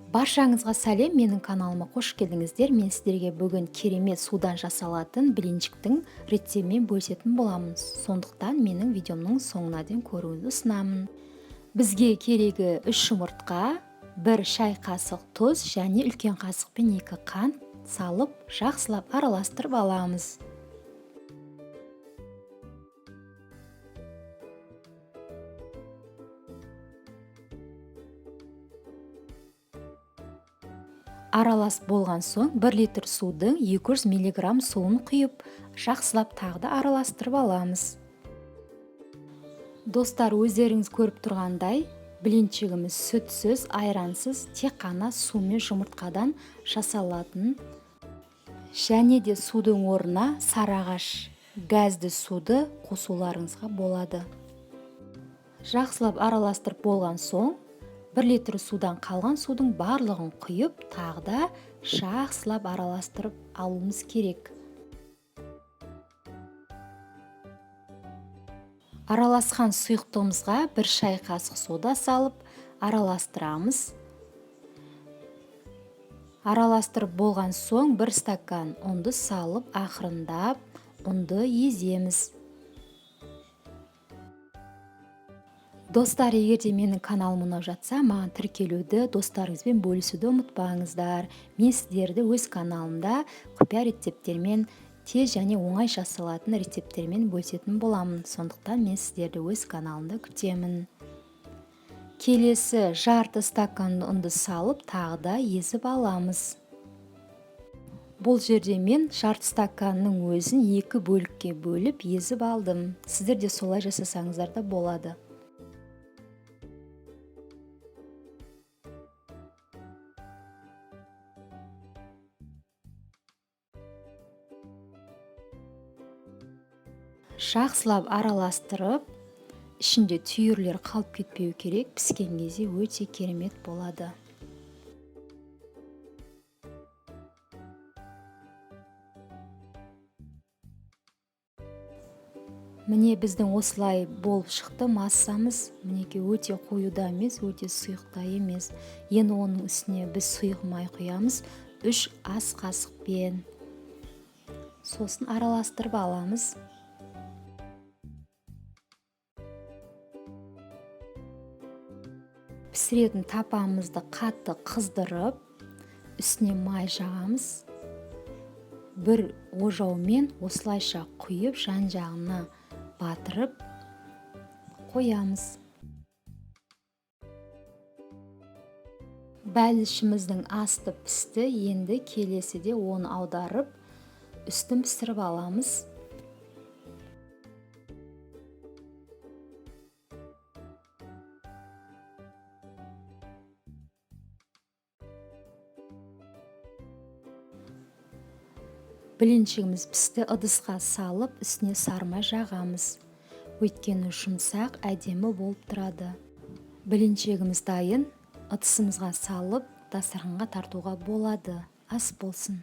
Баршаңызға сәлем, менің каналыма қош келдіңіздер. Мен сіздерге бүгін керемет судан жасалатын блинчиктің рецептімен бөлісетін боламын. Сондықтан менің видеомның соңына дейін көруіңізді ұсынамын. Бізге керегі 3 жұмыртқа, 1 шай қасық тұз және үлкен қасықпен 2 қант салып, жақсылап араластырып аламыз. Аралас болған соң 1 литр судың 200 миллиграмм суын құйып, жақсылап тағы да араластырып аламыз. Достар, өздеріңіз көріп тұрғандай, блинчигіміз сүтсіз, айрансыз, тек қана су мен жұмыртқадан жасалатын. Және де судың орнына сарыағаш газды суды қосуларыңызға болады. Жақсылап араластырып болған соң, 1 литр судан қалған судың барлығын құйып, тағы да жақсылап араластырып алуымыз керек. Араласқан сұйықтығымызға 1 шай қасық сода салып, араластырамыз. Араластырып болған соң 1 стакан ұнды салып, ақырындап ұнды еземіз. Достар, егер де менің каналым ұнап жатса, маған тіркелуді, достарыңызбен бөлісуді ұмытпаңыздар. Мен сіздерді өз каналымда құпия рецепттермен, тез және оңай жасалатын рецепттермен бөлісетін боламын. Сондықтан мен сіздерді өз каналымда күтемін. Келесі жарты стакан ұнды салып, тағы да езіп аламыз. Бұл жерде мен жарты стаканның өзін 2 бөлікке бөліп езіп алдым. Сіздер де солай жасасаңыздар да болады. Жақсылап араластырып, ішінде түйірлер қалып кетпеу керек, піскен кезде өте керемет болады. Міне біздің осылай болып шықты массамыз. Мінекей өте қою да емес, өте сұйық та емес. Енді оның үстіне біз сұйық май құямыз 3 ас қасықпен. Сосын араластырып аламыз. Пісіретін тапамызды қатты қыздырып, үстіне май жағамыз. Бір ожаумен осылайша құйып, жан-жағына батырып қоямыз. Бәлішіміздің асты пісті, енді келесіде оны аударып, үстін пісіріп аламыз. Блинчигіміз пісті, ыдысқа салып, үстіне сармай жағамыз. Өйткені жұмсақ, әдемі болып тұрады. Блинчигіміз дайын, ыдысымызға салып, дастарханға тартуға болады. Ас болсын.